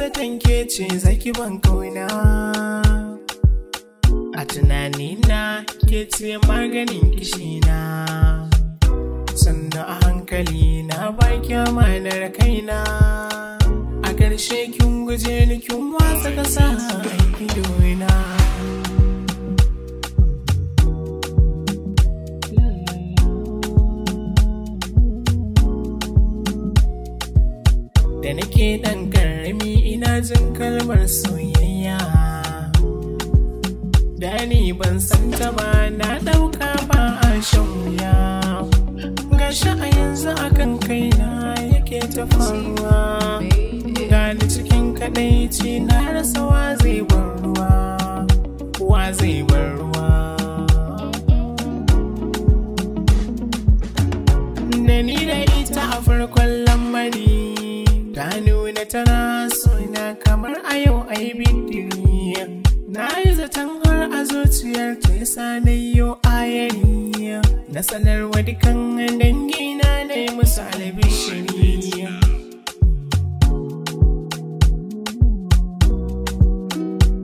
zaton ke ce zaki ban kauna. A tunanina ke ce maganin kishina. Sannan a hankali na baki amanar kaina. A ƙarshe kin guje ni kin watsa ƙasa a idona. Da nake ɗan ƙarami ina jin kalmar soyayya. Da ni ban san ta ba na ɗauka ba a shan wuya. Gashi a yanzu akan kaina yake ta faruwa. Gani cikin kaɗaici na rasa wa zai bar ruwa, wa zai bar ruwa. Da ni da ita a farkon lamari, ta nuna tana sona kamar a yau ai bidiri. Na yi zaton har a zuciyar ta yasa na yo ayari. Na sanarwa dukan dangina na yi musu albishiri.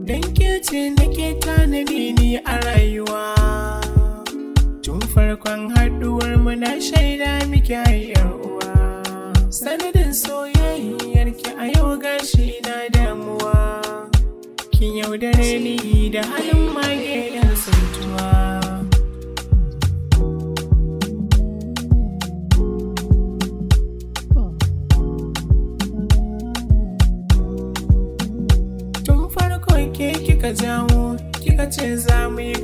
Dan ke ce nake tanadi ni a rayuwa. Tun farkon haɗuwar mu na shaida miki ai yar uwa. Sanadin soyayyar ki a yau gashi ina damuwa. Kin yaudare ni da halin mage da suntuwa. Tun farko ke kika jawo, kika ce za mu yi